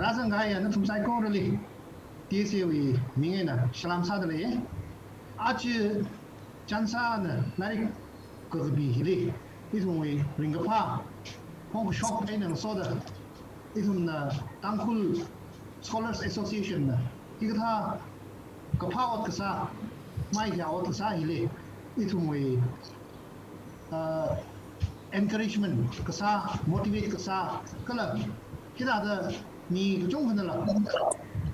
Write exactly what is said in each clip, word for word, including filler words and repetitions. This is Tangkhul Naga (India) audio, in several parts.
Rāzangkahai nathum saikorali T S A wui ming eina salam sādalei. Aja chānsāna lairik kakapi hili ithumwui ringkaphā phongkashok eina ngasoda ithumna Tangkhul Scholars Association na hikathā kaphā ot kasā, mai kayā ot kasā hili ithumwui, uh, encouragement kasā, motivate kasā, kala hithāda mi kachungkhanala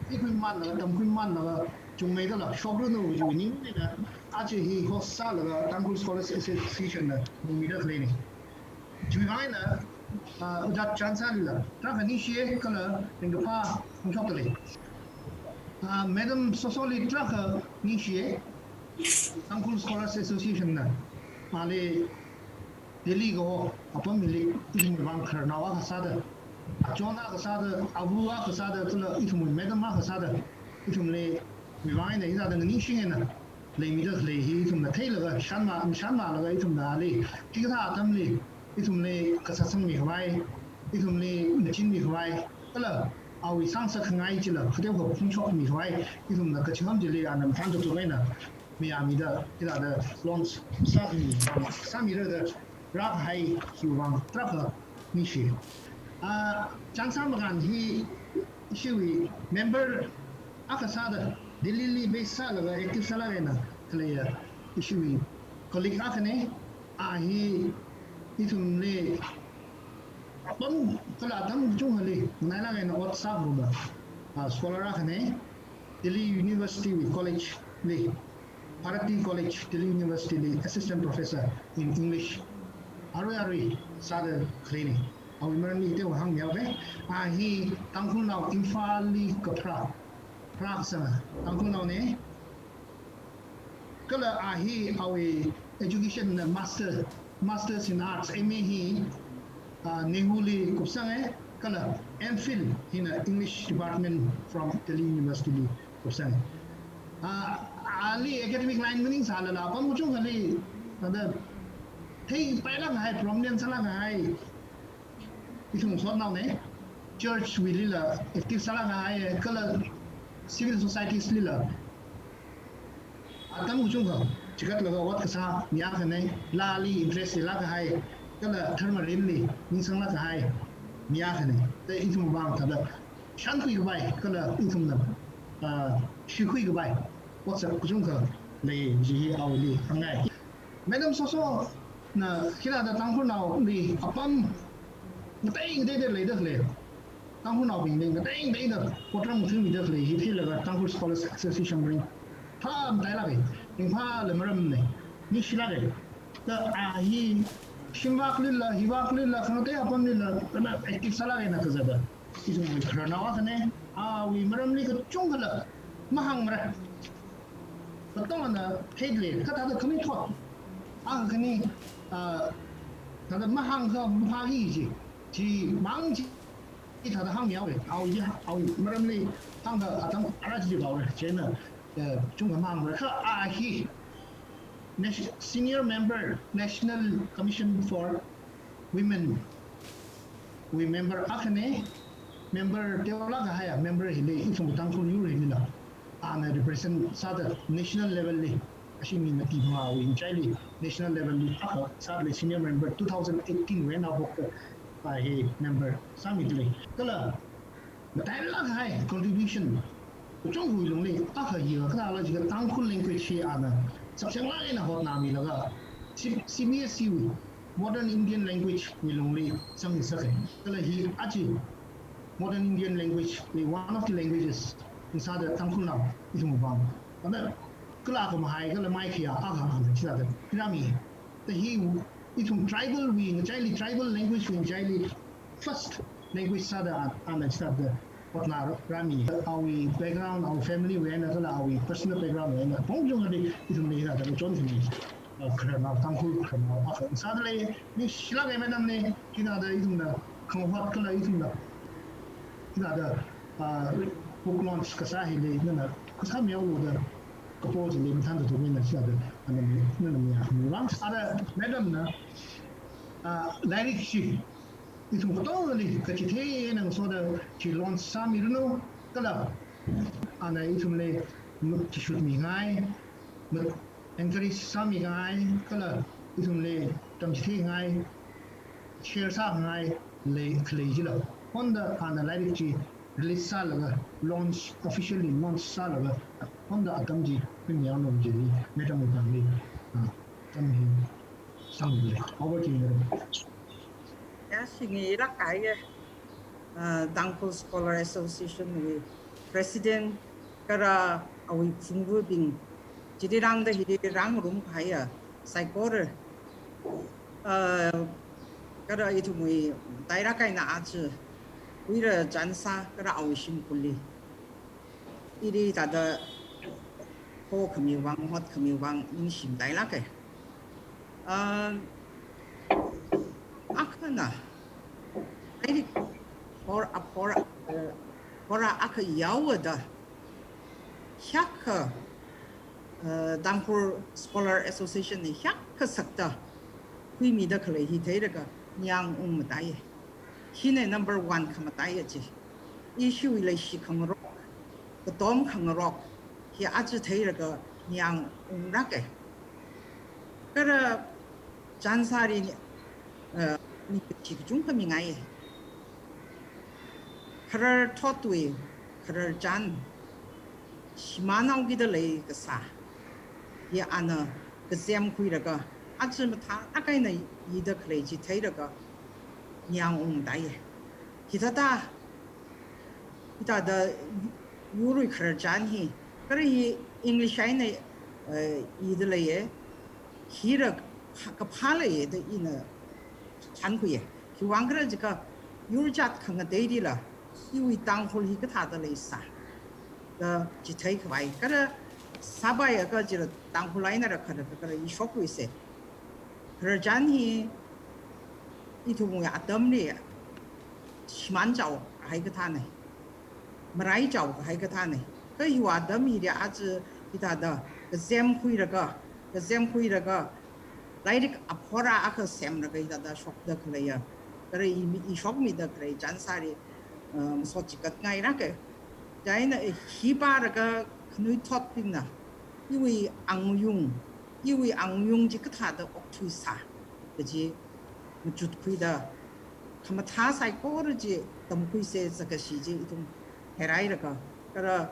theikhuimanlaga, tamkhuimanlaga, chungmeidala shokranu kajiwui ning eina aja hi host sālaga Tangkhul Scholars Association na mingmida khaleina. Chiwui vang eina, ah, ojā chānsālila tarākha ningshiya kala ringkaphā phongshokdalei. Ah, Madam Sosoli tarākha ningshiya. Tangkhul Scholars Association na ali Delhi kaho apam hili ithumwui vang khararnao akha sāda, achon akha sāda, ava akha sāda, kala ithumwui madam akha sāda, ithumli iwui vang eina hithāda ningshing eina leimida khalei hi ithumna theilaga, shanma, shanmalaga ithumna ali hikathā atamli ithumli kasā sangmikhavai, ithumli machinmikhavai, kala awui sāngasakkhangai chila kateokha phongshokmikhavai, ithumna kachiham chili ana mathān tutu eina mayāmida hithāda launch sākhami, sāmira da rākahai hiwui vang tarākha ningshi. Ah, chānsā makān hi ishiwui member akha sāda Delhi li base sālaga active sālāk eina khaleiya ishiwui colleague akhana. A hi ithumli apam kala atam kachungkhali nganailāk eina ot sākhuiya, ah, scholar akhana. Delhi University wui college li, Bharati College, Delhi University li assistant professor in English arui arui sāda khaleina. Awui maramli teokha hāngmihaowa. A hi Tangkhulnao Imphalli kapharā, pharākasanga Tangkhulnaona. Kala a hi awui education na master, Masters in Arts, M A hi, ah, NEHU li kupsanga, kala M Phil hina English Department from Delhi University li kupsanga. Ah, ali academic line maningsālala apam kachungkhali thāda theipailākkahai, prominent sālākkahai ithum sotnaona. Church wuilila active sālākkahai, kala civil societies lila atam kachungkha chigatlaga ot kasā mi akhana. Laali interest leilākkahai, kala dharma mirinli ningsanglākkahai mi akhana. Te ithum vang thāda shankhuikhavai kala ithumna, ah, shikhuikhavai otsak kachungkha lei kaji hi awuili hāngngai. Madam Soso na hithāda Tangkhulnaoli apam ngatei ngateida leida khalei, Tangkhulnaobingli ngatei ngateida otram ngathingmida khalei hi theilaga Tangkhul Scholars Association ring phāmatailāka, ringphāla maramna, ningshilāka. Kha a hi shimvāklila, hivāklila, khangatei apamlila, thāda active sālāk eina kazata ithumwui khararnao akhana. Awui maramli kachungkhala mahāngmara. Katongana theidalei, kha thāda khami thot akha khani, ah, thāda mahāngkha maphāki kaji, chimang chi thāda hāngmihaowa. Awui, awui maramli hāngkha atam ara chi haora, chieina, eh, chungkha mahāngmara. Kha a hi Nat-, senior member, National Commission for Women wui member akhana. Member teolākkahaiya member hili ithum Tangkhul yur hilila ana represent sāda national level li, ashi mi mati phangāwui ngachaili national level li akha sādalei, senior member two thousand eighteen wui eina haophokta a hi member sāmidalei. Kala matailākkahai contribution kachungkhawui lungli akha hiya kathāla jiakha Tangkhul language hi ana sapsenglāk eina hotnāmilaga C-, C B S E wui Modern Indian Language wui lungli zangmisaka. Kala hi aja Modern Indian Language li one of the languages sāda Tangkhulnao ithum vang, ana kala khamahai kala mai khayā akha ana chithāda rāmi. Thāda hi ithum tribal wui ngachaili, tribal language wui ngachaili first language sāda a-, ana chithāda hotnā rāmi. Awui background, awui family wui eina kala awui personal background wui eina pongchungli ithumli hithāda chonthimi, uh, khararnao, Tangkhul khararnao akha sādalei. Ningshilāka madam na, hithāda ithumna khangahot kala ithumna hithāda, uh, book launch kasā hili nana kasā mihaolu da kapo chili mathān tutu mina sāda, ana mi, nana miya mi vang. Ara madam na, ah, lairik chi ithum katongali kachithei eina ngasoda chi launch sāmiranu, kala ana ithumli mut chishut mingai, mut encourage sāmingai, kala ithumli tamchitheingai, share sāngai lei, khalei chila. Honda ana lairik chi release sālaga launch, officially launch sālaga honda atam chi pimyang nom chi madam tangli, ah, atam hi sāmile. Over to you, madam. Ya, shingi rak kaiye, ah, Tangkhul Scholar Association wui President kara awui phungvabing, chili rāngda hili rāngarum kahaiya saikora, ah, kara ithumwui tairak eina aja Uira Chansa kara awui shimkhurli ili thāda hokhami vang, hotkhami vang ningshimatailāke. Um, akhana, lairik phor-, aphor-, uh, phora akha yaoda, hiyākha, uh, Tangkhul Scholar Association na hiyākha sakta khuimida khalei hi theilaga ningyāng ungmataiye. Hina number one khamataiya chi. Ishiwui leishi khangarok, katom khangarok hi aja theilaga ningyāng unglāke. Kara Chansali ni, eh, ningkashi kachungkha mingaiye. Khararthotwui khararchan, shimānhaokida leikasā hi ana kazemkhuilaga, aja mathālāk eina yida khalei chi theilaga ningyāng ungmataiye. Hithāda, hithāda yurwui khararchan hi, kala hi English eina, eh, yida leiye, hila kaphā leiye da ina chānkhuiye. Khiwuivang khala jiakha, yur jat khangateilila iwui Tangkhul hi kathāda leisā da chitheikhavai. Kala sāpaiakha chila Tangkhul einala khala khala ishokluise. Khararchan hi ithumwui atamli shimānchao kahai kathāne, maraichao kahai kathāne. Kha hiwui atam hili aja hithāda kazemkhuilaga, kazemkhuilaga, lairik aphora akha semlaga hithāda shokda khaleiya, kala i mi, ishokmida khalei Chansali, uh, masot chikatngailāke. Chieina, eh, hi pālaga khanuithotbingna iwui angayung, iwui angayung chi kathāda okthuisā kaji machutkhuida, khamathā saikora chi tamkhuise sākashi chi ithum herailaga, kala,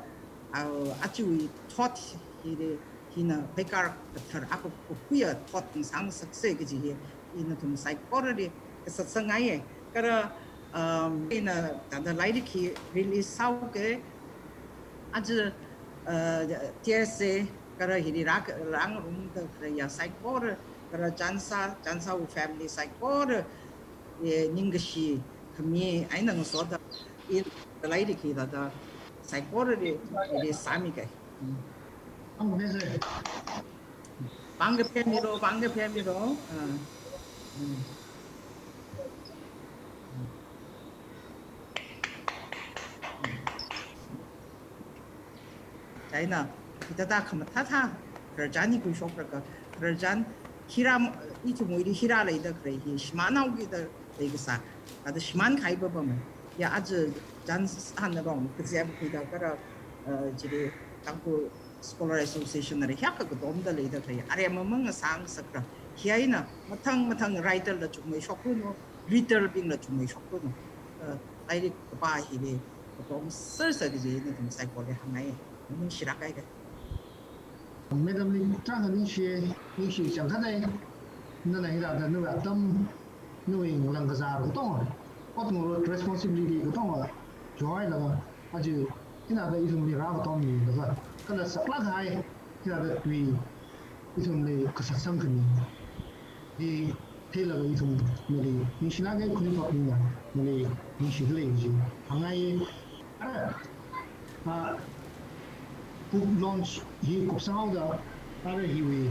uh, ajawui thot hili, hina pheikar kathar akha khuiya thot ngasāngasakse kaji hi ina nathum saikorali kasāsangaiye. Kala, um, ina thāda lairik hi release sāhaoke, aja, uh, T S A kala hili rā, rāngarumda khaleiya saikora, kala Chansa, Chansawui family saikora, eh, ningkashi khami eina ngasoda, ina lairik hi thāda saikorali, ili sāmike. Mm. Ang mese. Pāng kaphā milo, pāng kaphā milo. Ah. Mm. Chieina, hithāda khamathāthā khararchan hi khuishoklaga, khararchan hila, ithumwuili hila leida khalei hi shimānhaokida leikasā, thāda shimānkahai papamei. Ya aja Chansana rong kazemkhuida kala, uh, chili Tangkhul Scholar Association nala hiyākha katomda leida khalei, aremma mangasāngasakla. Hi eina mathang mathang writer la chungmeishokranu, reader bingla chungmeishokranu. Uh, lairik kapā hili katom sāsā kaji nathum saikorali hāngngaiye. Ningshilāk kahai. Madam li tarākha ningshi, ningshi changkhat lei. Nana hithāda nawui atam, nawui ngalang kazār katonga, ot ngarok responsibility katonga joilaga, aja hithāda ithumli rākatommilaga, kala saklāk kahai hithāda tui ithumli kasāsang khami hi theilaga ithum nali ningshilāke, khanuithotbingna nali ningshida lei kaji hāngngaiye. Ara, ah, book launch hi kupsanghaoda, ara hiwui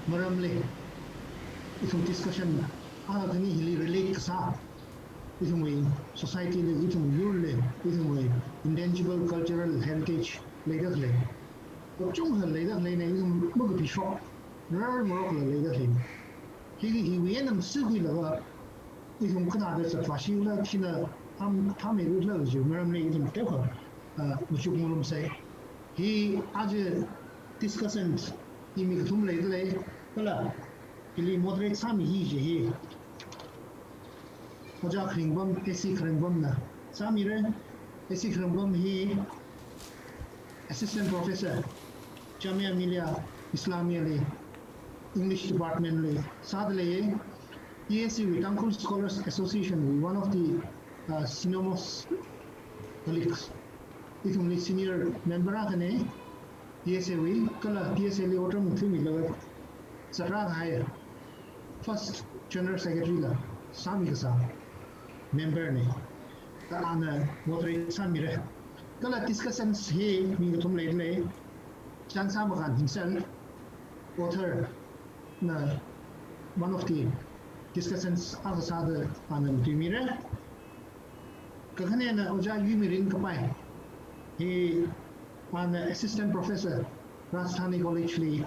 maramli ithum discussion akha khani hili relate kasā, ithumwui society li, ithum yurli, ithumwui intangible cultural heritage leida khalei, kachungkha leida khaleina, ithum makaphishok, rarngarokla leida khaleina. Hi, hiwui eina masikhuilaga, ithum kathāda zatvāshila, china tham, thammeirala jiu maramli ithum teokha, ah, machuk ngarumsai. Hi aja discussant hi mi kathum leidalei, kala hili moderate sāmi hi chi hi Ojā Kharingbam, A C Kharingbamna sāmira. A C Kharingbam hi Assistant Professor, Jamia Millia Islamiyali, English Department li sādalei. T S A wui, Tangkhul Scholars Association wui, one of the, uh, senior most colleagues. Ithumli senior member akhana, T S A wui, kala T S A li otram thuimilaga zatrākahai first General Secretary la sāmi kasā member na. Kha ana moderate sāmira. Kala discussants hi mi kathum leidalei. Chansā Makān himself, author na, one of the discussants akha sāda ana matuimira. Kakhanena Ojā Yuimirin Kapai. Hi ana Assistant Professor, Rajdhani College li,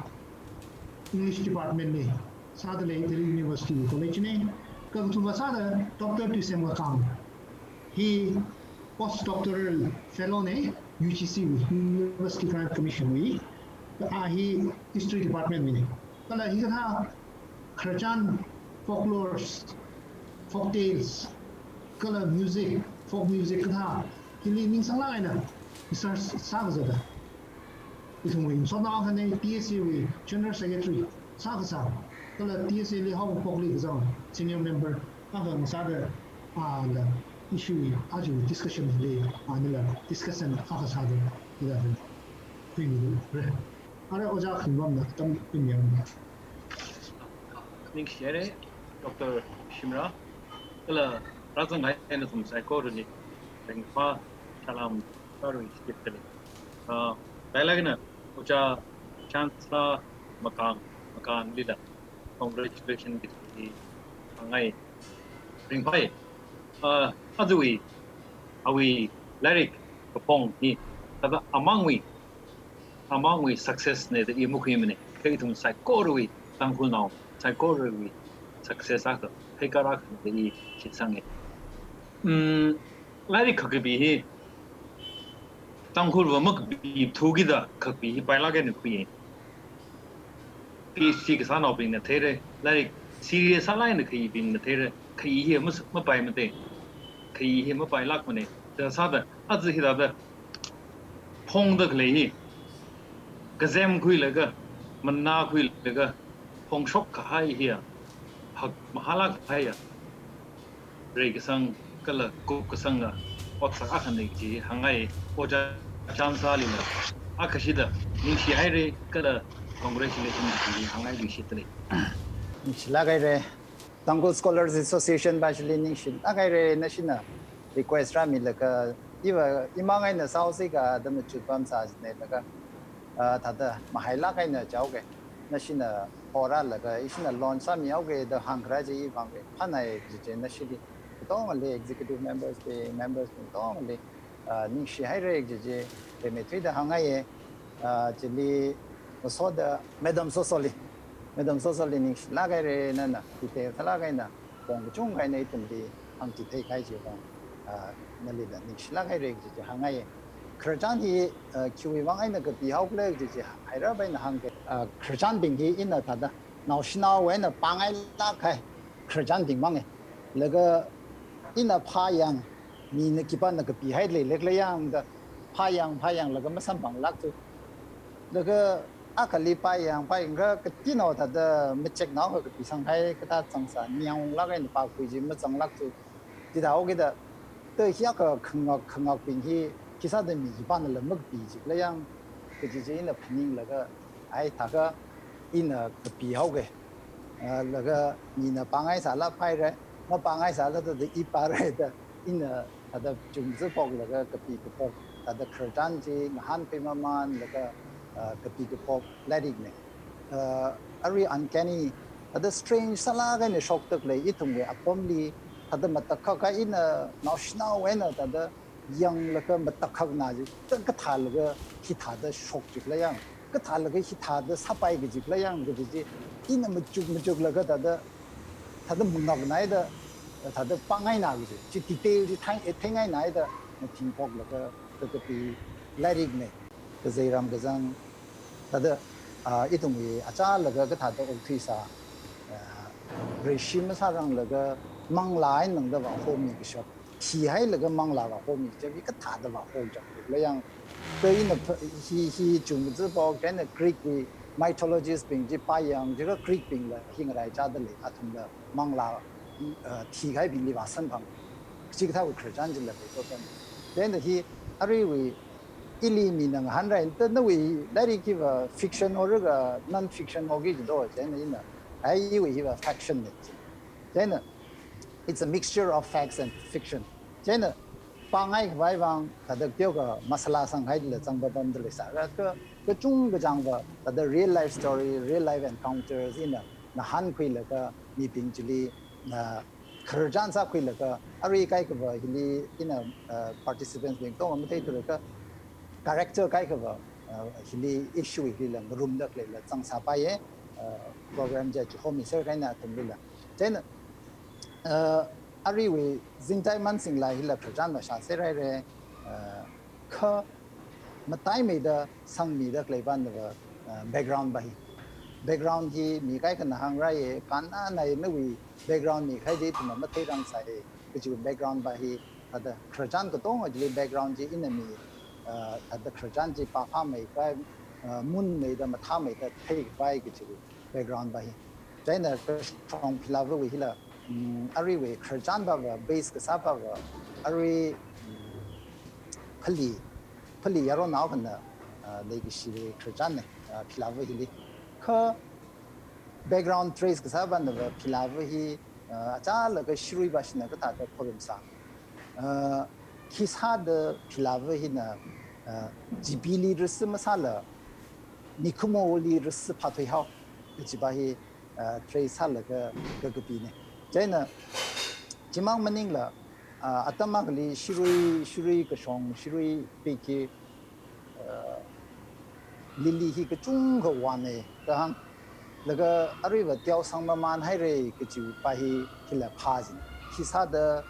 English Department li sādalei, Delhi University College na. Kakathuma sāda Doctor Tuisem Ngakang. Hi postdoctoral fellow na, U G C wui, University Grant Commission wui. A hi History Department wuina. Kala hikathā khararchan, folklores, folk tales, kala music, folk music kathā, hili ningsanglāk eina research sākazata. Ithumwui ngasotnao akhana, T S A wui General Secretary sākasā, kala T S A li haokaphokli kazang senior member akha ngasāda, ah, la issue aja discussion li, ah, nila discussion akha sāda, ila khuimira. Ara Ojā Kharingbamna atam khuimiya. Ningshihaira, Doctor Shimrah. Kala rāzanghai nathum saikorali ringphā salam sārui shitdalei. Ah, lailakna Ojā Chansā Makān, Makānlila congratulation kaji hāngngai. Ringphāi. Ah, ajawui, awui lairik kaphong hi, thāda amangwui, amangwui success na da i makhuimana. Kha ithum saikorawui, Tangkhulnao saikorawui success akha, pheikar akhana da i shitsanga. Hmm, lairik kakapi hi, Tangkhulva makapi thukida kakapi hi pailāk eina khuiya. P H D kasānaobingna theira, lairik serious sālāk eina khuibingna theira, khui hi mas-, mapaimada, khui hi mapailākmana. Chithāda sāda, aja hithāda phongda khalei hi, kazem khuilaga, mana khuilaga, phongshok kahai hiya, hak mahālāk kahaiya, reikasang kala kupkasanga otsak akhana kaji hāngngai. Ojā Chansālila akhashida ningshihaira kala congratulation kaji hāngngai bishitdalei. Ningshilāk haira. Tangkhul Scholars Association bashili ningshilāk haira, nashina request rāmilaga, iva, imang eina sāhaosi kha da machut pamsā jina laga, ah, thāda mahailāk eina chaoga, nashina horālaga, ishina launch sāmihaoga da hāngkharā chi ivang phānai kaji chi nashili, katongali executive members bing, members bing katongali, ah, ningshihaira kaji chi rimeithuida hāngngaiya. Ah, chili ngasoda Madam Sosoli, Madam Sosoli ningshilāk haira, nana detail sālāk eina pong kachungkha eina ithumli hāngchithei kahai chivang, ah, nalila ningshilāk haira kaji chi hāngngaiya. Khararchan hi, ah, khiwui vang eina kapihaokhala kaji chi hairap eina hāngga. Ah, khararchanbing hi ina thāda naoshinao eina pāngailāk kahai khararchanbing manga. Laga ina phāyang, mina khipāna kapihaida leilakhala yangda phāyang, phāyanglaga masamphanglākthu. Laga akhali phāyang, phāyanglaga katinao thāda macheknao akha kapisang kahai kathā zangsā, ningyānglāk eina pākhui chi mazanglākthu. Chithāhaokida, te hi akha khangak, khangakbing hi, khisāda mi khipānala makapi jikhala yang, kaji chi ina phaninglaga, ai thākha ina kapihaoga. Ah, laga mina pāngaisāla phāhaira, mapāngaisāla thāda i pārhaida, ina thāda chungzaphoklaga kapi kaphok, thāda khararchan chi ngahānkhui mamānlaga, ah, kapi kaphok lairikna. Ah, a very uncanny, thāda strange sālāk eina shokda khalei ithumwui apamli, thāda matakhak eina naoshinao eina thāda yanglaga matakhakna chi, thāda kathālaga hithāda shok jikhala yang, kathālaga hithāda sāpai kajikhala yang kaji chi, ina machuk machuklaga thāda, thāda mangaknaida, thāda pāngaina kaji, chi detail chi thai, theingaina da, na thingphoklaga, kakapi lairikna, kazeiram kazang, thāda, ah, ithumwui achālaga kathāda okthuisā, ah, reishim sāranglaga manglā eina tangda vāhomi kashap, thihailaga manglā vāhomi kashap hi kathāda vāhokchang. Kala yang, kha ina pha-, hi, hi chungzipao, kha ina Greek wui mythologist bing chi pāyang, jiakha Greek bingla hi ngaraichāda lei, athumla manglā, uh, thikahaibingli vāsamphang, chikathāwui khararchan chila leipapan. Then hi aruiwui ili mina ngahānrai, ta nawui lairik hiva fiction or ka non-fiction hoki jido, chieina ina, ai iwui hiva fiction ne. Chieina, it's a mixture of facts and fiction. Chieina, pāngai khavai vang, kadak teo ka masala sanghaila zangpapamda leisāra, kha, kachungkha zangva, thāda real life story, real life encounters ina ngahānkhuilaga mibing chili, uh, khararchan sākhuilaga, arui kaikhava hili ina, uh, participants bing tong matheithura kha, character kaikhava, uh, hili issue hilila ngarumda khaleila zangsāpaiya, uh, program chi chihomiser kahaina athumlila. Chieina, uh, aruiwui Zingtai Mansingla hila khararchan vāshāser haira, uh, kha mataimeida sangmida khaleipanava, uh, background pa hi. Background hi mi kaikhana hāngraiya, kannana nawui background mikahai chi ithumna matheirangsāya, kaji background pa hi, thāda khararchan katonga chili background chi ina mi, uh, thāda khararchan chi pāphāmeikahai, uh, munmeida mathāmeida theikapai kaji background pa hi. Chieina kashong philavawui hila, mm, aruiwui khararchan pava, base kasā pava, arui, mm, phali, phali yaronao akhana, uh, leikashiwui khararchanna, uh, philava hili. Kha background trace kasā panava philava hi, uh, achālaga shirui pashina kathāda khorumsā. Uh, khisāda philava hina, uh, G B li risi masāla, mikumoli risi phāthuihao, kaji pa hi, uh, trace sālaga kakapina. Chieina, chimang maningla, uh, atam akhali shirui, shirui kashong, shirui pik hi, uh, lily hi kachungkha vāna kahāng. Laga aruiva teosang mamānhaira kaji pa hi hila phāchina. Khisāda,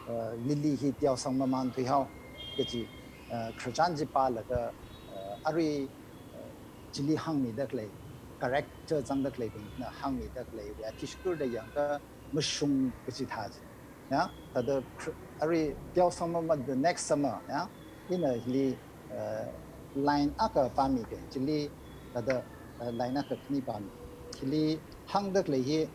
uh, lily hi teosang mamānthuihao kaji, uh, khararchan chi pālaga, uh, arui, uh, chili hāngmida khalei, character zangda khaleibingna hāngmida khalei, ya, athishurda yangakha mashung kaji thā chi. Ya, thāda kr-, arui teosang mamān the next summer, ya, ina hili, uh, line akha pāmika, chili thāda, uh, line akha khani pāmi. Hili hāngda khalei hi,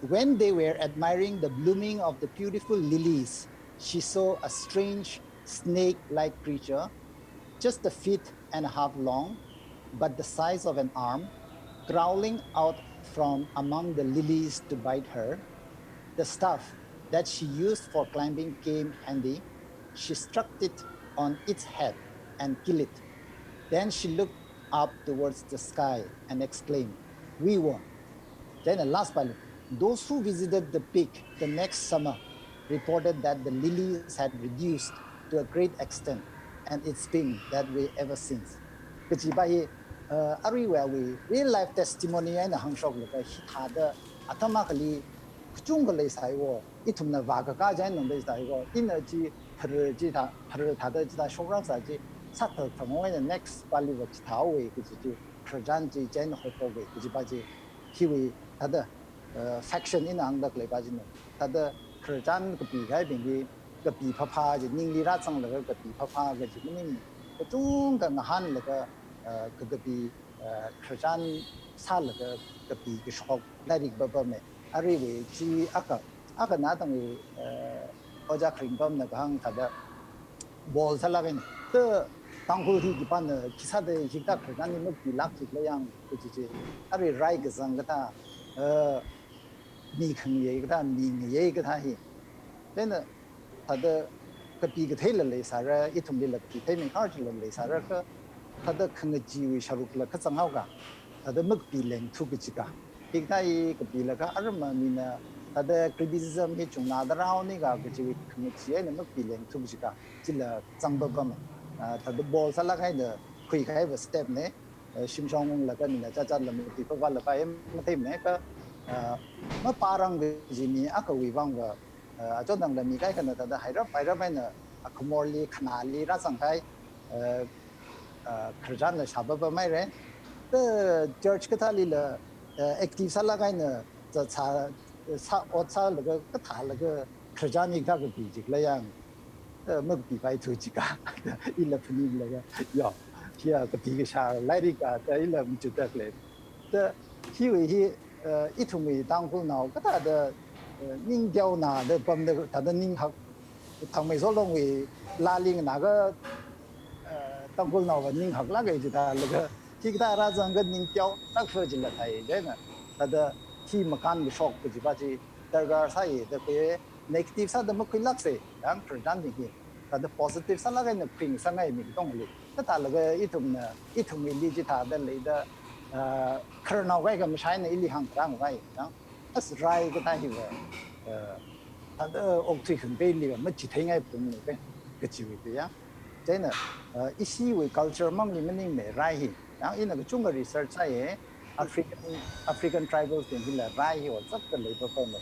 when they were admiring the blooming of the beautiful lilies, she saw a strange snake-like creature, just a feet and a half long, but the size of an arm, crawling out from among the lilies to bite her. The staff that she used for climbing came handy. She struck it on its head and killed it. Then she looked up towards the sky and exclaimed, "We won." Then the last part, those who visited the peak the next summer reported that the lilies had reduced to a great extent, and it's been that way ever since. Kaji pa hi, uh, aruiwui real life testimony eina hāngshoklaga hithāda atam akhali kachungkha leisāya, ithumna vākakā chieina leisāya, ina chi phara chithā, phara thāda chithā shokrangsā chi, sātha thangong eina next paliva chithāhaowa kaji chi, khararchan chi chieina hophokwa kaji pa chi, hiwui thāda, uh, faction ina hāngda khalei pa china, thāda khararchan kapikahaibing hi, kapi phāphā chi, ningli rāzanglaga kapi phāphā kaji maning, kachungkha ngahānlaga, uh, kakapi, uh, khararchan sālaga kapi kashok lairik papamna. Aruiwui chi akha, akha natangwui, uh, Ojā Kharingpamna kahāng thāda ball sālāk eina, kha Tangkhul hi khipāna khisāda hikathā khararchan hi makapilāk jikhala yang kaji chi, arui rai kazang kathā, uh, mi khangayei kathā, mi ngayei kathā hi. Chieina thāda kapi katheila leisāra, ithumlila kapi theimei kharchila leisāra kha, thāda khangacheewui sharukla kazanghaoka, thāda makapilengthu kajika. Hikathā hi kapilaga arma mina, thāda criticism hi chungna da rāhaonika kajiwui khangachee eina makapilengthu kajika, chila zangpapama. Ah, thāda ball sālāk eina khuikahaiva step na, eh, shimshong unglaga mina chāchāla matuipapāla pā em matheimana kha, ah, mapārang kaji mi akhawui vangva, Uh, achon tangla mi kaikhana thāda hairap, hairap eina, uh, khamorli, khanāli rāzang kahai, uh, uh, khararchanla shāpapamhaira. Thāda church kathālila, uh, active sālāk eina, za sā, sā, ot sālaga, kathālaga, khararchan hikathā kapi chikla yang, uh, makapipaithu jika, ila phaninglaga, yo, hiya kapi kashā lairik kathā ila machutlāka. Thāda hiwui hi, uh, ithumwui Tangkhulnao kathāda, uh, ningteonaoda pamda, thāda ninghak, Thangmeisot Longwui laa lingna ka, uh, Tangkhulnaova ninghaklāka jithālaga, hikathā rāzangakha ningteolāk sāchila thāi, chieina, thāda hi makānkashok kajipa chi darkar sāya da khuiya, negative sāda makhuilāksa, yang khararchanbing hi. Thāda positive sālāk eina khuingasakngai mi katongli. Kathālaga ithumna, ithumwuili chithāda leida, uh, khararnao kaikha mashā eina ili hāngtharāngai, yang, as rai kathā hiva, uh, thāda okthui khangateili machitheingai pumna ka, kachiwui te ya. Chieina, uh, ishiwui culture mangli maningmana rai hi. Yang ina kachungkha research sāya, African, African tribals bing hila rai hi ot zakda leipapama.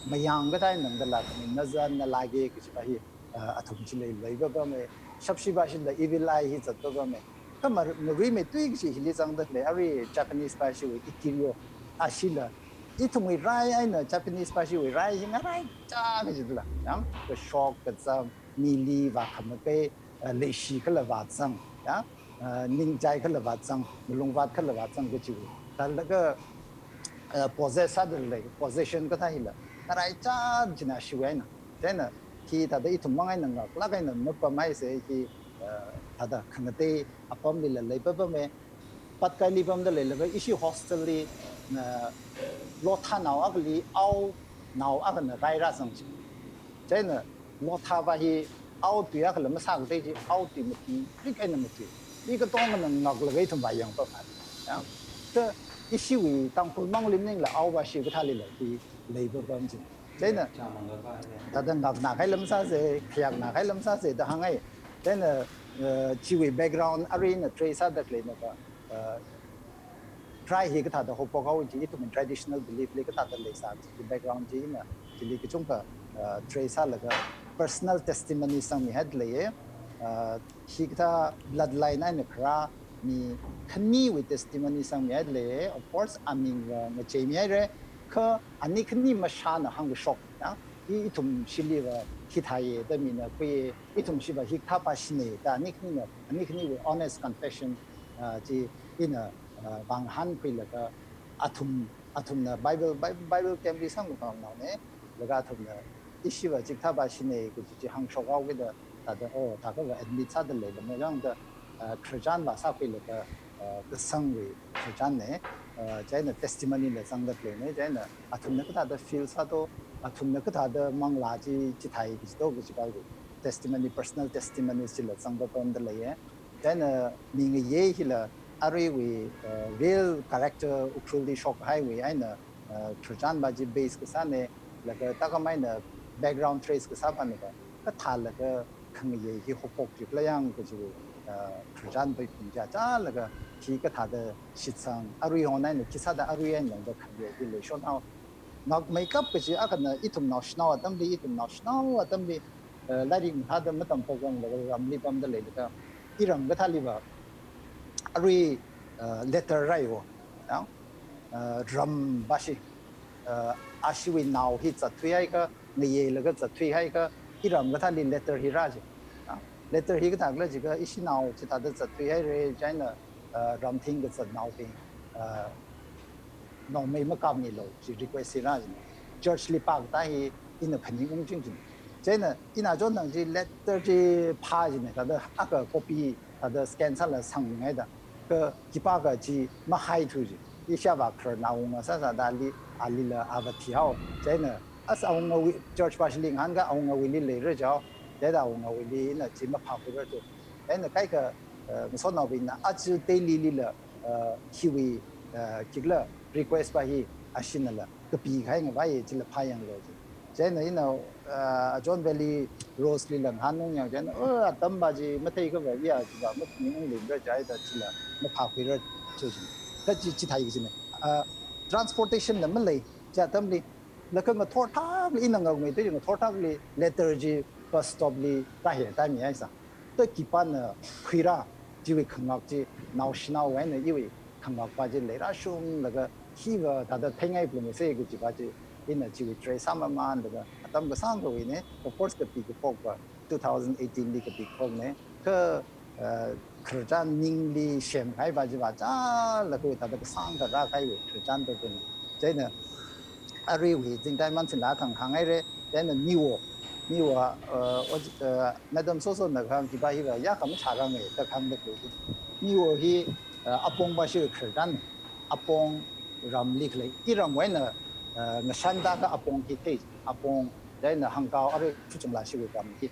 Mayang kathā eina tangdala, kami nazan na lage kajipa hi, uh, athum chili leipapama. Shapshipashila evil eye hi zatpapama. Kha ma-, maruimeithui kachi hili zangda lei, arui Japanese pa shiwui Ikiryo, ashila. Ithumwui rai eina Japanese pa shiwui rai hi ngaraichānga jidala. Yang, kashok kazam, mili vākhamakei, uh, leishi khala vāzang, ya, uh, ningchai khala vāzang, malungvāt khala vāzang kachiwui. Thālaga, uh, possess sāda lei, possession kathā hila ngaraichā jina shiwui eina. Chieina, hithāda ithum mang eina ngaklāk eina mapamhaisa hi, uh, thāda khangatei apamlila leipapama. Patkaili pamda leilaga ishi hostel li, uh, Lothanao akhali aonao akhana rai rāzang chi. Chieina Lothapa hi ao tui akhala masākatei chi, ao tui matuirik eina matui. Mi katongana ngaklaga ithum vāyangpamma. Ya. Thāda ishiwui Tangkhul mangli maningla aopa shi kathālila hi leipapam chi. Chieina, thāda ngakna kahaila masāsa, khayakna kahaila masāsa da hāngngai. Chieina, uh, chiwui background arui ina trace sāda khaleina pa, uh, rai hi kathāda haophok haowa chi, ithumwui traditional belief li kathāda leisā chi, background chi ina, chili kachungkha, uh, trace sālaga personal testimony sangmihaida leiya, uh, hikathā bloodline eina kharā mi khaniwui testimony sangmihaida leiya, of course, amingva ngacheimihaira, kha ani khani mashāna hāngkashok, ya, i-, ithum shiliva hithāya da mina khuiya, ithum shiva hikathā pa shina da ani khanina, ani khaniwui honest confession, uh, chi ina, uh, vāngahānkhuilaga athum, athumna Bible, Bi-, Bible camp li sangkapamnaona, laga athumna ishiva chikathā pa shina kaji chi hāngshok haokida, thāda, oh, thākha va admit sāda leilāma da, uh, khararchan vāsākhuilaga, uh, kasangwui khararchanna, uh, chieina testimony la zangda khaleina, chieina athumna kathāda feel sāto, athumna kathāda manglā chi, chithāi kaji to kaji kalgu testimony, personal testimony chila zangda pamda leiya. Chieina mi ngayei hila aruiwui, uh, real character Ukhrulli shokkahaiwui eina, uh, khararchan pa chi base kasāna, laga thākhamei eina background trace kasā pana pa, kathālaga khangayei hi haophok jikhala yang kaji, uh, khararchan pa phungchā chālaga hi kathāda shitsang, aruihon eina khi sāda arui eina tangda khangayei hi leishon hao. Ngakmeikap kaji akhana ithum naoshinao atamli, ithum naoshinao atamli, uh, lairik mathāda matamphokranglakha ramli pamda leilaga, iram kathāliva arui, uh, letter rāi wo, ya, uh, ram pa shi, uh, ashiwui nao hi zatthuihaiakha, ngayeilaga zatthuihaiakha, iram kathāli letter hi rā chi. Ya, letter hi kathākhala jiakha, ishi nao chithāda zatthuihaira, chieina, uh, ram thingkazatnaobing, uh, nongmei makapmilu chi request hi rā jina. Church li pākatā hi ina phaningung ching jina. Chieina ina chonthang chi letter chi phā jina, thāda akha copy thāda scan sālaga sangmingaida. Kha khipākha chi mahaithu ji. Ishāvā khararna awunga sāsāda ali, alila ava thihao. Chieina as awungawui, church pa shili ngahānkha awungawuili leira jao. Chieina awungawuili ina chi maphākhuirar tu. Chieina kaikha, uh, masotnaobingna aja daily lila, uh, hiwui, uh, khikhala request pa hi ashinala kapikahai ngavai chila phāyanglu ji. Chieina ina, uh, John Valley Rose lila ngahānnung yang chieina, oh, atam pa chi matheikha va iya chiva maphaningung leingra jida chila maphākhuirar chu ji. Kha chi, chithāi kajina. Uh, transportation la malei, chi atamli, laga ngathor thā thorthakli ina ngakmeida chi ngathorthakli letter chi bus stop li rāhai time haisa. Ta khipāna khuira chiwui khangak chi naoshinao eina iwui khangak pa chi leirāshunglaga hiva thāda theingai phalungsa kaji pa chi ina chiwui trace sāmamanlaga atam kasāngkhawui ne, of course, kapi kaphok pa two thousand eighteen li kapi kaphok ne. Kha, uh, khararchan ningli semkahai pa chi vāchālaga thāda kasāngkha rākahaiwui khararchan pa chi ne. Chieina aruiwui zingtai mansinla thang hānghaira, chieina Miwo, Miwo, uh, oj-, uh, Madam Sosona kahāng chipa hiva ya khamashāranga da kahāngda khalei. Miwo hi, uh, Apong pashiwui khararchan, Apong ramli khalei, iramwui eina, uh, ngashantakha Apong hi thei, Apong, chieina Hangkao arui Khuchungla shiwui ram hi,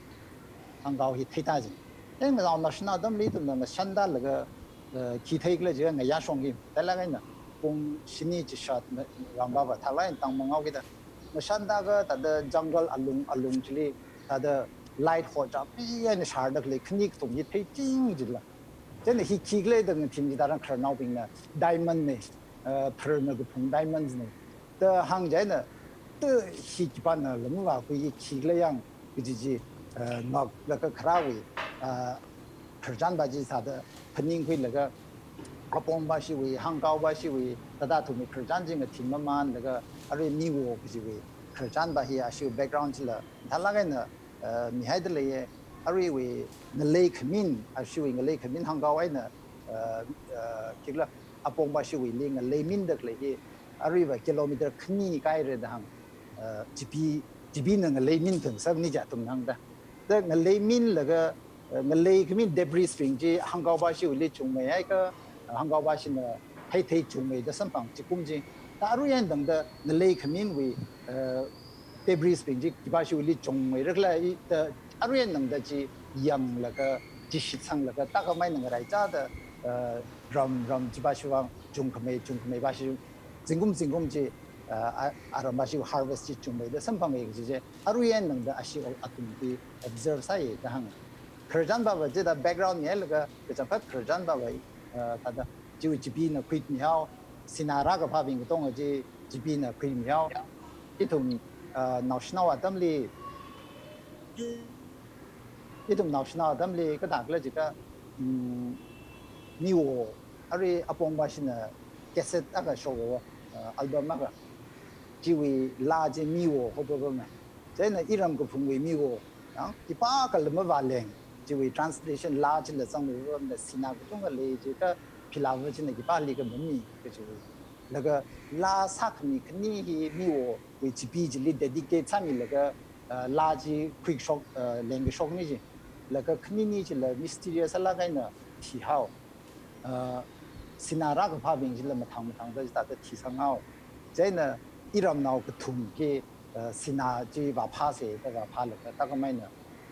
Hangkao hi theitā jing. Chieina ngasao naoshinao atamli ithumna ngashantalaga, uh, khi theikhala jiakha ngayā shong hi, thālāk eina pung shini chishat na rāmva va thālāk eina tangmangao kida. Ngashantakha thāda jungle alung alung chili thāda light hochāpi eina shārda khalei khani kathum hi theiching jila. Chieina hi khikhala da ngathei chi tharan khararnaobingna diamond ne, uh, pharna kaphung diamonds ne da hāng chieina, ta hi khipāna lamva khui hi khikhala yang kaji chi, uh, ngaklaga kharāwui, uh, khararchan pa chi sāda phaningkhuilaga Apong pashiwui, Hangkao pashiwui, thāda athumwui khararchan chi ngathei mamanlaga arui Miwo kajiwui khararchan pa hi ashiwui background chila thālāk eina, uh, mihaida leiya. Aruiwui ngalei khamin, ashiwui ngalei khamin Hangkao eina, uh, uh, khikhala Apong pashiwuili ngalei minda khalei hi aruiva kilometer khani kahaira da hāng, uh, chipi, chipina ngalei min thang sāni ja athumna hāngda. Da ngalei minlaga, uh, ngalei khamin debris bing chi Hangkao pashiwuili chungmeihaikha, uh, Hangkao pashina theithei chungmeida samphang chikum chi. Ta arui eina tangda ngalei khaminwui, uh, debris bing chi khipāshiwuili chungmeira khala da arui eina tangda chi yanglaga, chi shitsanglaga, takhamei eina ngaraichāda, uh, ram, ram khipāshiwui vang chungkhamei, chungkhamei pashi zingkum zingkum chi, uh, a, aram pashiwui harvest chi chungmeida samphanga kaji chi arui eina tangda ashi athum hi observe sāya da hānga. Khararchan pa va chida background mihailaga kachangkhat khararchan pa va, uh, thāda chiwui chipina khuimihao, sinā rākaphābing katonga chi chipina khuimihao. Ithum, uh, naoshinao atamli, ithum naoshinao atamli kathākhala jiakha, um, Miwo, arui Apong pashina cassette akha shokhaowa, uh, album akha. Chiwui laa chi Miwo hopa pama. Chieina iram kaphungwui Miwo, yang khipākha lamva leng, chiwui translation laa chila zangmeiva pamda sinā kachungkha lei jiakha philāva china khipālikha mami kajiwui. Laga laa sākhami khani hi Miwowui chipi chili dedicate sāmilaga, uh, laa chi khuishok, uh, lengkashokna ji. Laga khanini chila mysterious sālāk eina thihao. Uh, sinā rākaphābing chila mathang mathangda chithāda thisanghao. Chieina iramnao kathum hi, uh, sinā chi vāphāsa da vāphālaga takhamei eina,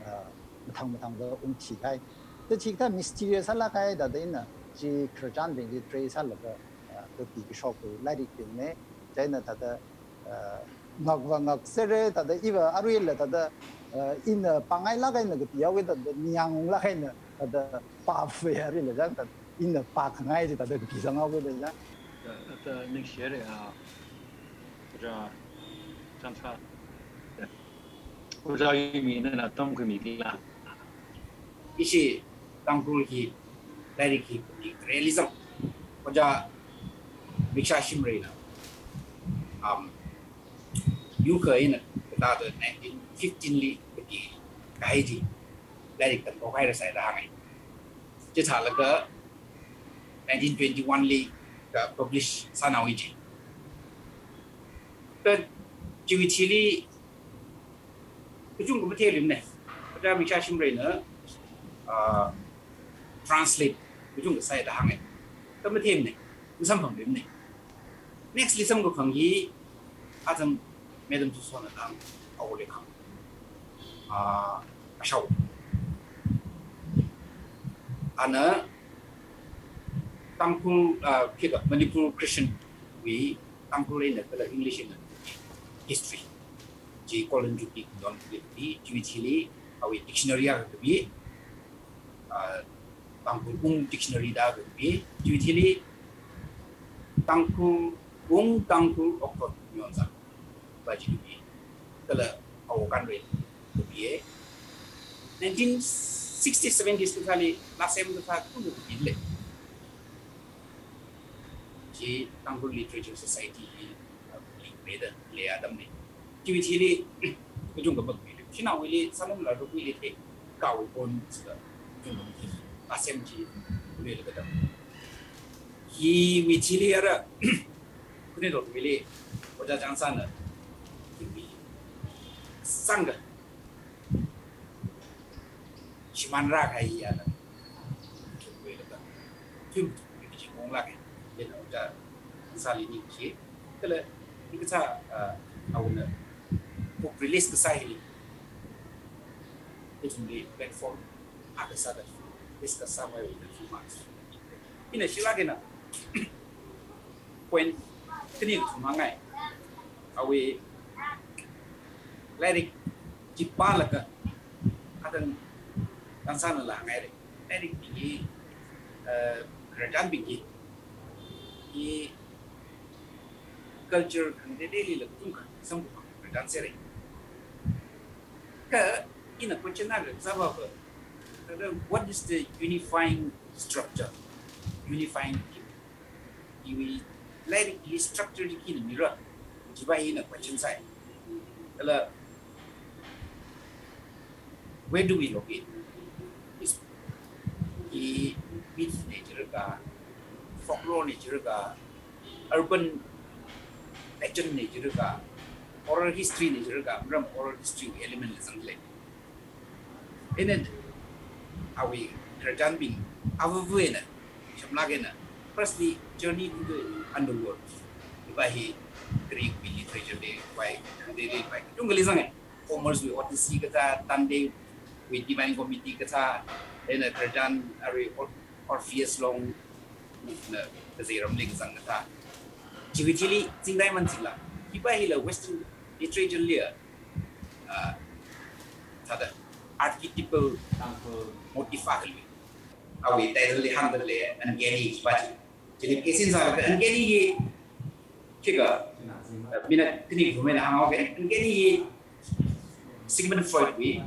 uh, mathang mathangda ungthikahai. Ta chikathā mysterious sālāk kahai thāda ina chi khararchanbing chi trace sālaga, uh, kapi kashokwui lairikthuina. Chieina thāda, uh, ngakva ngaksera thāda iva aruila thāda, uh, ina pāngailāk eina kapihaowa thāda ningyāng unglāk eina thāda pāva aruila chang thāda ina pākhangai chi thāda kapisanghaowa chang. Thāda, thāda ningshihaira, ah, Ojā Changsa. Ojā Yumi nana tamkhuimila. Ishi Tangkhul hi lairik hi pati realism. Ojā Miksha Shimrayna, um, yukha eina kathāda nineteen fifteen li pati kahai chi lairik tamkhuihaira sai da hāngai. Chithālaga nineteen twenty-one li ka publish sānao i chi. Ka chiwui thili kachungkha matheilumna. Ojā Miksha Shimrayna, ah, translate kachungkha sai da hāngai. Ka matheimana, masamphanglumana. Next li samkaphang hi, atam Madam Sosona thang, Awo Leikhang. Ah, Ashao. Ana Tangkhul, ah, khikha Manipur Christian wui Tangkhul eina kala English eina history. Chi Golden Jubilee don kali, chiwui thili awui dictionary akha kapi, ah, Tangkhul Ung Dictionary da kapi, chiwui thili Tangkhul Ung Tangkhul Okot Nyonza ba chi kapi. kala awo kanrei kapiya. Nineteen sixty seventies kathāli, last sem kathā kathum kapile. Chi Tangkhul Literature Society hi, uh, lingmeda lei atamna. Chiwui thili, kachungkha makapile. Shanaowuili, Salom Larukli thei, kawi pon sila, kachungkha makapile. Last sem chi, kule la katam. Hiwui thili ara, kune dot wili, Ojā Changsanna, hiwui, sangga, shimānrākahai ya la. Thuilaga. Thuilaga chi kong lāka. Then Ojā Changsanli ningshi. Kala, hikathā, uh, awona book release kasā hili, ithumli platform akha sāda discuss sāpaimana. Ina shilāk eina point khani kathum hāngngai. Awui lairik chi pālaga, atam Changsanna la hāngngaira. Lairik hi, uh, khararchanbing hi, hi culture khangateiteili la kachungkha samkaphang khararchan sāra. Kha ina question akha sāpapa, kala what is the unifying structure, unifying theme? Iwui lairik hi structure chi khina mira, chiva ina question sāi. Kala, where do we locate? Is hi myth na jiakha, folklore na jiakha, urban legend na jiakha, oral history na jiakha, maram oral history element la zanglei. Ina awui khararchanbing, avuvu eina, shamlāk eina, firstly, Journey to the Underworld. Hiva hi Greek wui literature li vai, khangateili vai, kachungkha leisanga. Homer's wui Odyssey kathā, Dante wui Divine Comedy kathā, ina khararchan arui Or-, Orpheus Long na kazeiramli kazang kathā. Chiwui thili zingdai man zingla. Hiva hila Western literature li, uh, thāda archetypal motif akha lei. Awui title li hāngda lei, Uncanny hiva chi. Chili kesin sālaga Uncanny hi, khikha, uh, mina khani kathum eina hānghaoke, Uncanny hi Sigmund Freud wui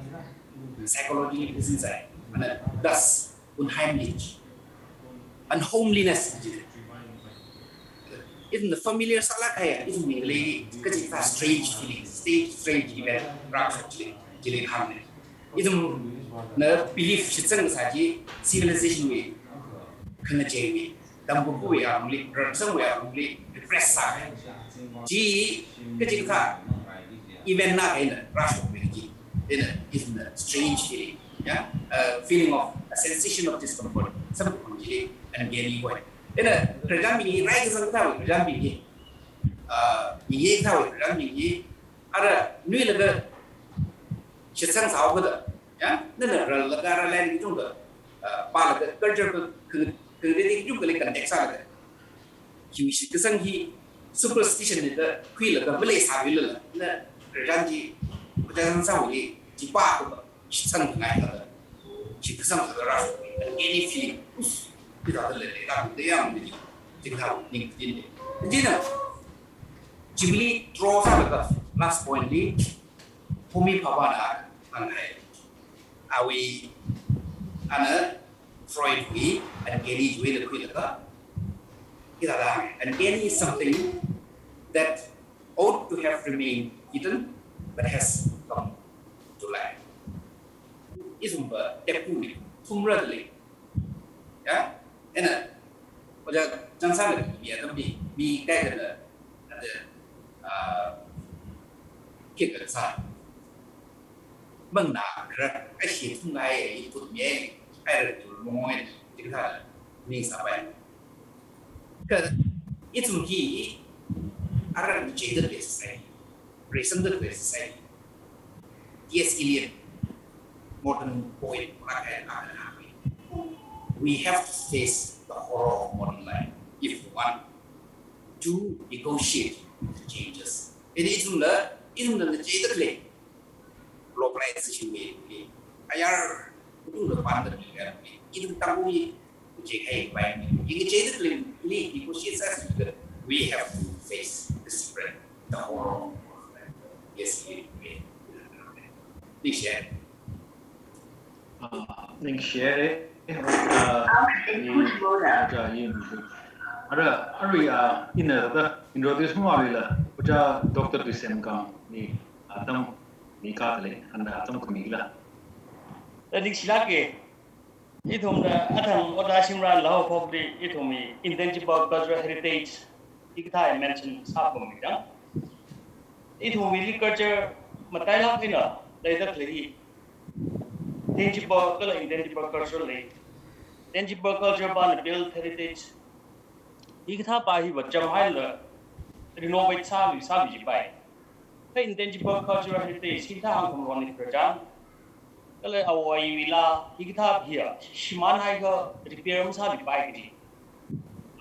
psychology li kesin sāi. Ana das Unheimlich, unhomeliness chi. Ithumna familiar sālāk kahai, ithumwui lei kaji thā strange feeling, strange, strange event, rāshok chili, chili hāngngai. Ithumna belief shitsang kasā chi, civilization wui, khangacheiwui, tamkaphuwui alungli, ramsangwui alungli, repress sākahai. Chi, kaji kathā event na eina rāshokmi chi. Ina, ithumna strange feeling, ya, a feeling of, a sensation of discomfort. Samkaphang chili uncanny hoi. Ina, khararchanbing hi rai kazang kathāwui khararchanbing hi, uh, ye kathāwui khararchanbing hi, ara nuilaga shitsang sāhaokada, ya, nana rālaga rālai kachungkha, uh, pālaga culture ka, ka, khangateili kachungkhali context sālaga, hiwui shitkasang hi superstition na da khuilaga maleisāluilala, na khararchan chi, Ojā Changsanwuili chi pākha shitsang ngai thāda, shitkasang thāda rāshok, uncanny feeling, us, hithāda leilei, rākhuida yangda chi, chikathā ningkatinna. Chieina, chili draw sālaga, last point li, Homi Bhabhana hānghai. Awui, ana Freud wui uncanny chiwui eina khuilaga, hithāda hānga, uncanny is something that ought to have remained hidden but has come to light. Ithumva taboo li thumra lei. Ya? Ina, Ojā Changsanna mi atam mi, mi kaikhana, ada, ah, khikha sā. Mangnā kharā, ashi thumngai, i put mi, ai ra tu mongoi, chikathā ningsāpai. Kha, ithum hi, ara ngacheida khalei society, reisangda khalei society. T S Eliot, modern poet, we have to face the horror of modern life if we want to negotiate with the changes. Ina ithumla, ithumla ngacheida khalei globalization wui, ayar, kachungkha panda khalei, ithum Tangkhul hi, ngacheikahai pai, ngacheida khalei, negotiate sāsi, we have to face the spread, the horror of modern life. Yes, we, we, Ningshi. Ah, ningshi, eh, ojā, i, ojā, i, ara, arui, ah, ina da introduce mavāla, ojā Doctor Tuisem Kam ni, ah, atam mikā khalei, anda atam khamila. Da ningshilāka. Ithumna athang ojā Shimrānla haophokli ithumwui intangible cultural heritage hikathā mention sāpam mi dang. Ithumwuili culture matailāk eina leida khalei hi tangible kala intangible culture lei. Tangible culture pāna build heritage. Hikathā pā hiva chamhaila renovate sāmi, sāmi jipai. Kha intangible cultural heritage hikathā hāngkhamron ni khararchan. Kala awui villa hikathā hiya shimānhaiakha repair masāmipai kaji,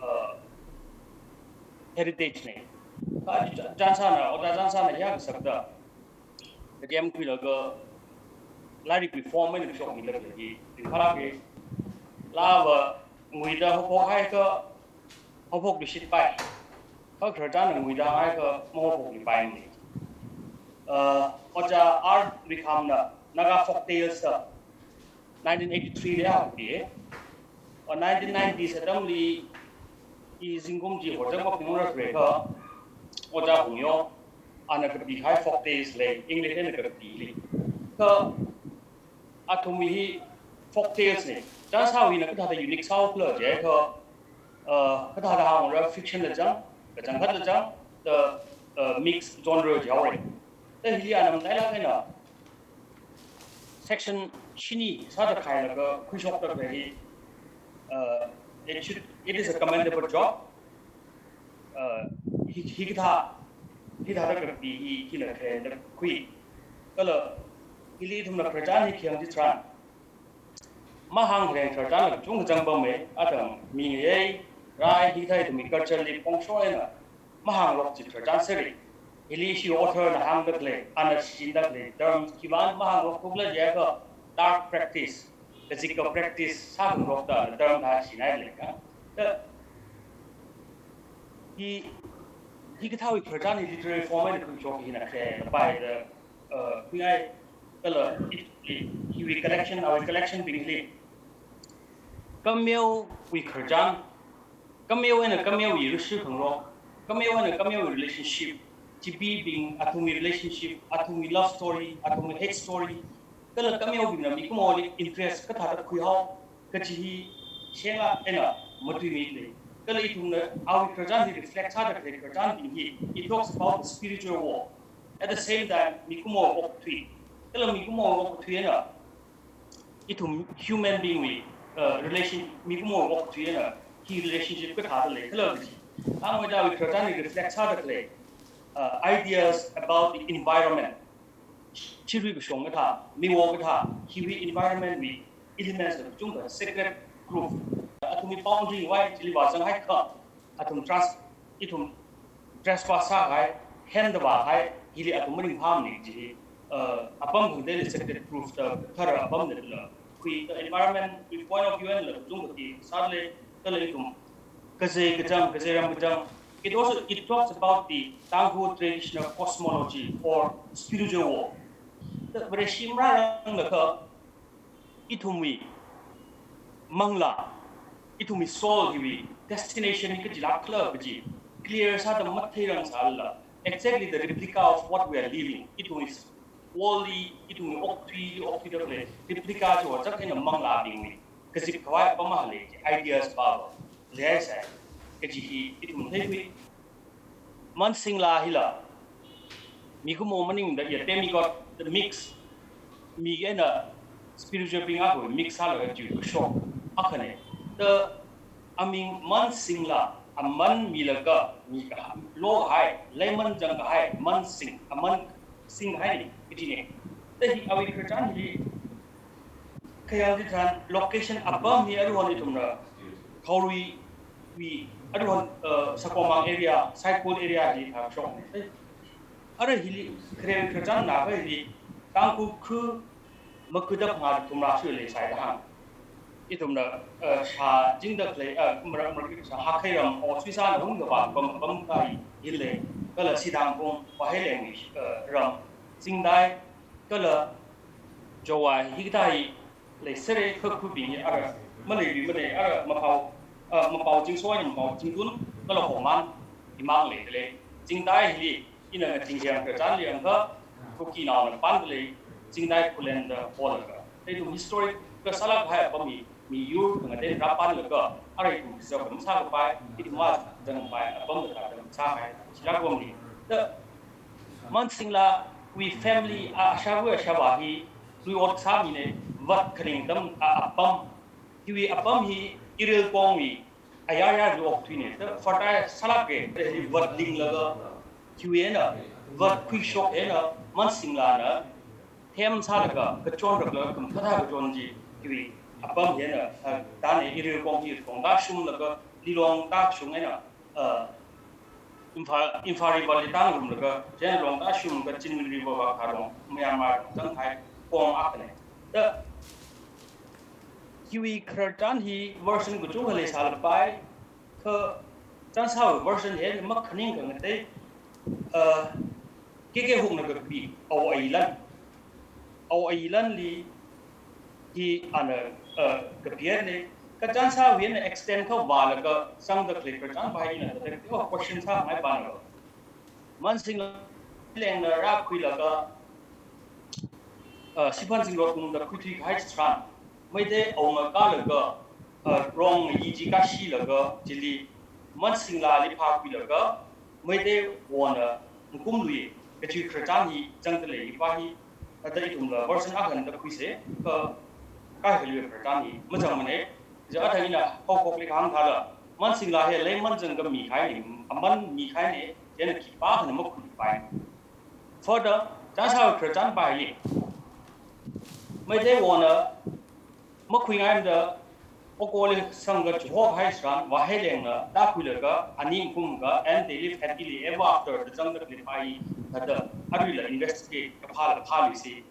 uh, heritage ne. Kha Johnson na, ojā Johnson na hiyākha sakda, kachemkhui laga lairik reform eina kashokmida khalei hi ringphālāka. Lāva nguida haophokhaiakha haophokluishitpai. Kha khararchanna nguida haiakha mahaophokluipaimana. Uh, ojā R Vikhamna Naga Folk Tales da nineteen eighty-three li hāngpi. Or nineteen nineties atamli i zingkum chi horjak maphungra khalei kha, ojā Hungyo, ana kapikahai Folk Tales lei, English eina kapili. Kha athumwui hi folk tales ne. Johnson wui hina kathāda unique sāhaokhala jiakha, uh, kathāda hāngra fiction la chang, kachangkhat la chang, the, uh, mixed genre jihaora. Da hili ana matailāk eina section shini sāda khailaga khuishokda khalei hi, uh, it should, it is a commendable job. Uh, hi, hikathā, hithāda kapi hi, hina kharenda khui. Kala hili ithumna khararchan hi khayang chitharan mahāngreng khararchanla kachungkha zangpama, atam mi ngayei, rai, hikathā ithumwui culture li pongshok eina mahāngrok chi khararchan sāra. Hili ishi author na hāngda khalei, ana shichinda khalei terms khivang mahāngrok khala jiakha dark practice, kazika practice sākhangarokda term thā shichinhai leika. Da hi, hikathāwui khararchan hi literary form eina khuishok hina khararchan pai da, uh, khuingai kala hi, hi, hiwui collection, awui collection bingli kameowui khararchan, kameo eina kameowui rishi khangarok, kameo eina kameowui relationship, chibibing athumwui relationship, athumwui love story, athumwui hate story, kala kameobingna mikumoli interest kathāda khuihao kaji hi shenglāk eina matuimida lei. Kala ithumna awui khararchan hi reflect sāda khalei khararchanbing hi, it talks about the spiritual war. At the same time, mikumo okathui. Kala mikumo okathui eina ithum human being wui, uh, relation, mikumo okathui eina hi relationship kathāda leikhala kaji. Hānghaida awui khararchan hi reflect sāda khalei, uh, ideas about the environment. Chirui kashong kathā, miwo kathā, hiwui environment wui elements la kachungkha sacred groove. Athumwui boundary wui chili vāzanghaiakha, athum trans-, ithum trespass sāhai, henda vāhai, hili athum maringphāmana kaji hi, uh, apam khangateili sacred groove da thara apamna da khui. The environment wui point of view einala kachungkha khi sāda lei, kala ithum kazei kachang, kazei ram kachang. It also, it talks about the Tangkhul traditional cosmology or spiritual world. The Vareshi marāranglakha ithumwui manglā, ithumwui soul hiwui destination hi kachilākhala kaji clear sāda matheirang sālala, exactly the replica of what we are living. Ithumwui world li, ithumwui okthuili okthuida khalei replica chi ojak eina manglābingwui kazip khavai apam akha lei, ideas pāva leisai kaji hi ithum theikhui. Mansingla hila mikumo maningda ya demigod, the mix, mi eina spiritual being akha mix sālaga chiwui kashok akhana. Da aming Mansingla, aman milaga mi kahai, lokahai, leiman zangkahai Mansing, aman singhaina kajina. Da hi awui khararchan hili khayang chitharan location apam hi aruihon ithumna Khaorui wui aruihon, uh, Sakomang area, Saikul area hili thākashokna. Ara hili khare khararchanna kha hili Tangkhul khu makuda phangā thumrā sui leisai da hāng. Ithumna, uh, shāchingda khalei, uh, mara, mara, shā Hakhei ram, o Suisana hungkavā pam, pam kahai hi lei, kala Sidangphung, Vaheileng, uh, ram, Chingdai, kala Jowai hikathā hi leisera, kha khuibing hi ara maleilui mane, ara mapao, ah, mapao chingshoi, mapao chingtun, kala homan, himang leidalei. Chingdai hili, ina ngaching hiang kachān liang kha, Kuki naona pandalei, Chingdai Khullen da holaga. Tei ithum historic kasālāk kahai apam hi, miyur khangatei rāpanlaga, ara ithum preserve masākapai, ithum mazangpai, apam da da masāhai, chila apam hi. Da, Mansingla wui family a ashāva ashāvā hi, lui ot sāmine, vat khaning tam a apam. Hiwui apam hi, iril pongwui, ayar yar lui okthuine, da fertile sālāke, da hi vat linglaga, hiwui eina, vat khuishok eina, Mansinglana, them sālaga, kachon raklaga, khamathā kachon chi, hiwui apam hi eina, ah, dane iril pong hi, tongda shumlaga, Lilong da shung eina, ah, Imphal, Imphal River li tangrumlaga, chieina Longda shunglaga Chinwin River vākharong, Myanmar zangkahai pong akhane. Da, hiwui khararchan hi version kachungkha leisālapai, kha chānsāwui version hi makhaning khangatei, ah, K K Hukna kapi, Ao Ailan. Ao Ailanli hi ana, uh, kapiatne, kachānsāwui eina extend khavālaga sangda khalei khararchan pa hi ina da, oh, question sāngai pana. Mansingla lengna rākhuilaga, uh, Siphan Zingrot ungda khuithui kahai chitharan, Meitei awunga kālaga, uh, Rong yi chi kāshilaga, chili Mansinglali phākhuilaga, Meitei wona ngkumlui, kachi khararchan hi zangdalei pa hi, ata ithumla version akha da khuise, kha, kahai khalui khararchan hi mazangmane, ja athang ina haophokli kahāng thāda, Mansingla hi lei manzang kami kahaine, aman mi kahaine, chieina khipākhana makhuipai. Further, chānsā khararchan pa hi, Meitei wona, makhuingaimada, okoli sangga chihok hai chitharan, Vaheilengna, tākhuilaga, ani ngkumga, and they live happily ever after, da zangda khalei pa hi, thāda, aruila investigate kaphāla phāluise.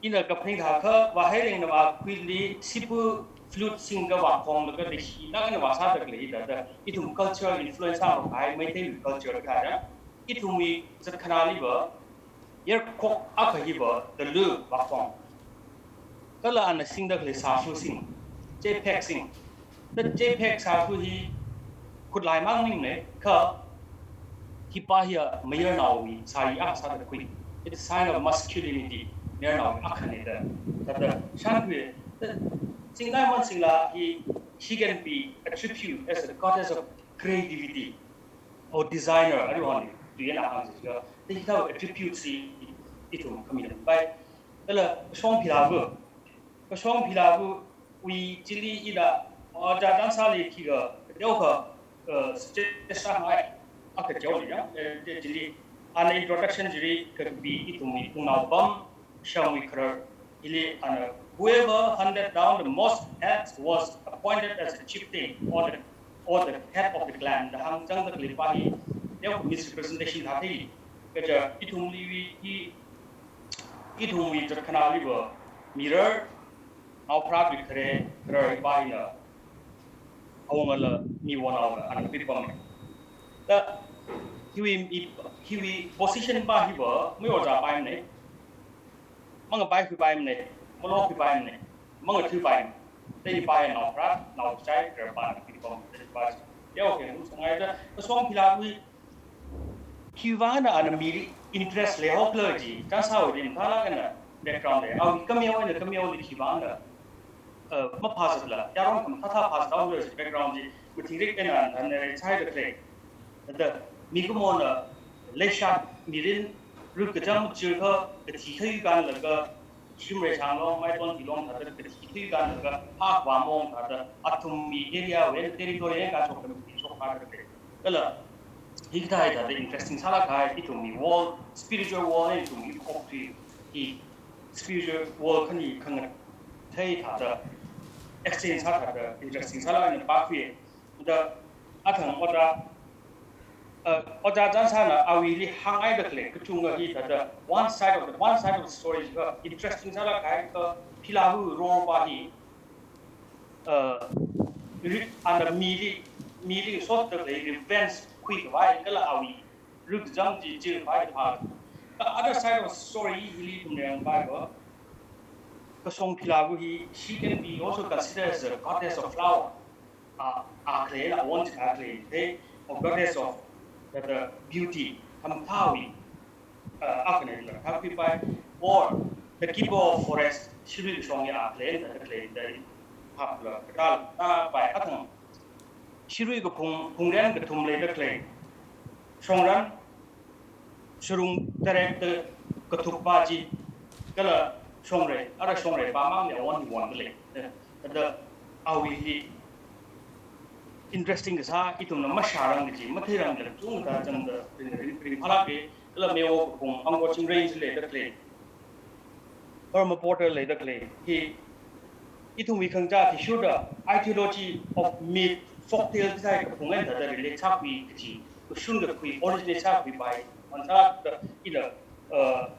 Ina kaphaning thākha, Vaheilengna vākhuili, sipu flute singga vākhonglaga, da hi, na ina vāsāda khalei, thāda, ithum cultural influence sākahai, Meitei culture thāda, ithumwui zatkhanāli va, yarkhok akha hiva, da lu vākhong. Kala ana singda khalei sāshu sing, chephek sing. Da chephek sāshu hi khutlai mang ningne, kha hi pa hiya mayarnaowui sāri akha sāda khui. It's a sign of masculinity, mayarnaowui akhane da. Thāda, shānkhui, da, Chingdai Mansingla hi, she can be attributed as a goddess of creativity. Or designer, ari hon, tu yana hāngsi ga, da hithāda attributes hi ithum khami lampai. Kala Kashong Philavu, Kashong Philavu, wui chili ina, ah, da chānsāli khi ga, teokha, eh, suggest sāngai, akha teoli ya, eh, chili, ana introduction chili, kapi ithumwui pungnao pam, shangwui kharar, hili ana, whoever hunted down the most elk was appointed as a chieftain or the, or the head of the clan. Da hāngchangda khalei pa hi, yao misrepresentation thāthei. Kaja ithumli wui, i, ithumwui zatkhanāli va, mirar, naopharāwui khare, kharar pa hina, awungala, mi wonaola, ana pipam. Da, hiwui, i, hiwui position pa hiva, mui oja pa himne. Mangapai khuipaimane, malok khuipaimane, mangathuipaimane. Tei pai naopharā, naochai, khararpana khuipam, tei pai. Yao ke, nung sangai da, Kashong Philavu, khiwuivang ana mili interest leihaokhala chi, chānsāwui rim khala kana background lei. Awui kameo eina kameoli khiwuivang ana, eh, maphāzatla, yarong khamathā phāzathaokhala chi background chi, mathingrik eina ana rechai da khalei. Da, mikumona, leishat mirin, rut kacham chirkha, kathi khayu kanlaga, Shimrei Shanglong, Maiton Tilong thāda, kathi khayu kanlaga, phak vamong thāda, athumwui area wui territory eina kashok kami shok thāda khalei. Kala, hikathā hithāda interesting sālāk kahai, ithumwui world, spiritual world, ithumwui okthui, hi spiritual world khani khangathei thāda, exchange sā thāda, interesting sālāk eina pākhui. Da athang oja, uh, oja chānsāna awuili hāngngaida khalei, kachungkha hi thāda one side of the, one side of the story kha interesting sālāk kahai kha Philavu role pa hi, uh, re-, ana mili, mili sotda khalei revenge khuikhavai kala awui rikzang chi chirpai pa. The other side of the story hili ithum rengpai kha, Kasong Phila gu hi, she can be also considered as a goddess of flower. A, a khalei, a won a khalei, the, or goddess of the, the beauty, khamathāwui, uh, a khanei la, thākhuipai, or the keeper of forest, shirui kashong ya a khalei, the khalei, the hapla, kathāla, thāpai, athang. Shirui kaphung, phungren kathum leida khalei. Shongran, shirung tarek da kathup pa chi, kala shongrai, ara shongrai pa mang ya won hi won lei. Thāda awui hi interesting kasā, ithumna mashārang kaji, matheirang da chungda changda ring, ring, ringphālāke, kala Mewo kaphung, Angkor Chingreing chi leida khalei. Burma Portal leida khalei hi, ithumwui khangachā athishurda ideology of myth, folktale kasā kaphung eina thāda relate sākhui kaji, kashun kakhui, originate sākhui pai, man sāda ina, uh,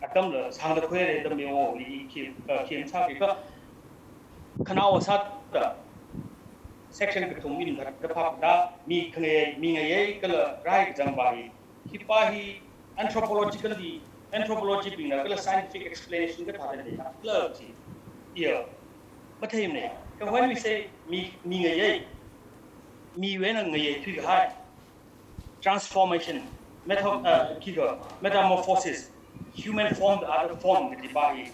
atamla sāngda khuire da Mewo li khi, uh, khi sākhui kha, khanao sāda section kathum eina thāda phapda, mi khangai, mi ngayei kala rai kachang pa hi, hi pa hi anthropologically, anthropology bingna kala scientific explanation kathāda leikhala chi, iya, matheimana. Kha when we say mi, mi ngayei, miwui eina ngayei thuikahai, transformation, metam-, uh, khi kha, metamorphosis, human form to other form kaji pa hi,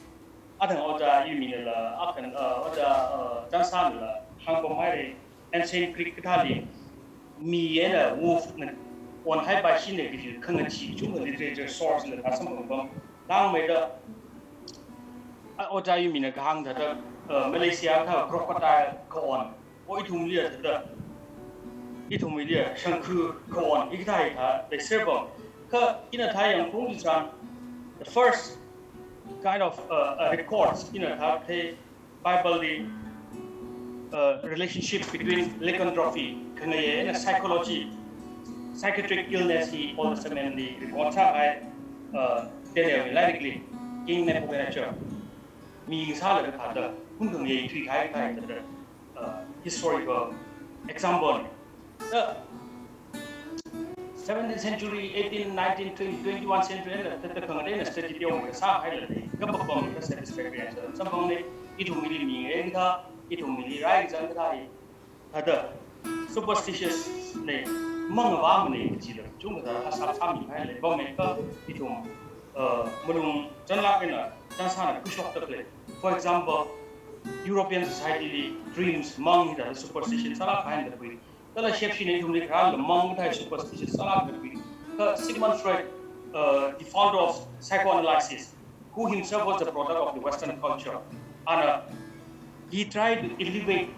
athang Ojā Yuminala, akhan, uh, Ojā, uh, Changsanala hāngpamhaire, Ancient Greek kathāli, mi eina wolf na wonhai pa shine kaji khangachee kachungkha literature source la thāda samphangpam. Langmeida, a, Ojā Yumina kahāng thāda, uh, Malaysia kathā crocodile kawon, o ithumli thāda, ithumli shangkhu kawon, hikathā hikathā leiserpam. Kha ina thā yangphung chitharan, the first kind of, uh, uh, records ina thāda Bible li, uh, relationship between lycanthropy, khangayei eina psychology, psychiatric illness hi Old Testament li record sākahai, uh, Daniel wui lairikli, King Nebuchadnezzar, mi ngasālaga thāda, hun khangayei thuikahai thāda, uh, historical example. The seventeenth century, eighteen, nineteen, twenty, twenty-one century, and the, the, the Khangade and the study deal with the Sa Highland, the Gababam, the satisfactory answer. Some family, it will really mean, eh, it will really rise and die. Other superstitious ne, mang a bam ne, chila, chung the Hasap Sami Highland, Bameka, it will, uh, Mulung, Janlak in a, Jansana, Kushok the play. For example, European society dreams, mang the superstition, Sala kind of way. Kala shepshi ne ithumli kharā mang thai superstitious sālāk kapi. Kha Sigmund Freud, uh, the founder of psychoanalysis, who himself was the product of the Western culture, and, uh, he tried to elevate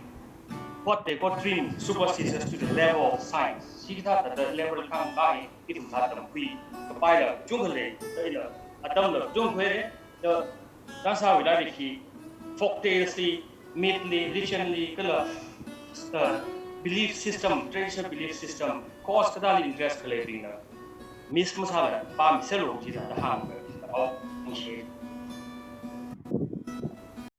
what they call dream superstitions to the level of science. Hikathā thāda level khangachei ithum thāda tamkhui kapaila chungkha lei, ila atamla chungkha lei, the Jansawui lairik hi folk tales li, myth li, legend li, kala, uh, belief system, traditional belief system, cause kathāli interest khaleibingna miss masāla pāmiserlu jida da hāngkahai.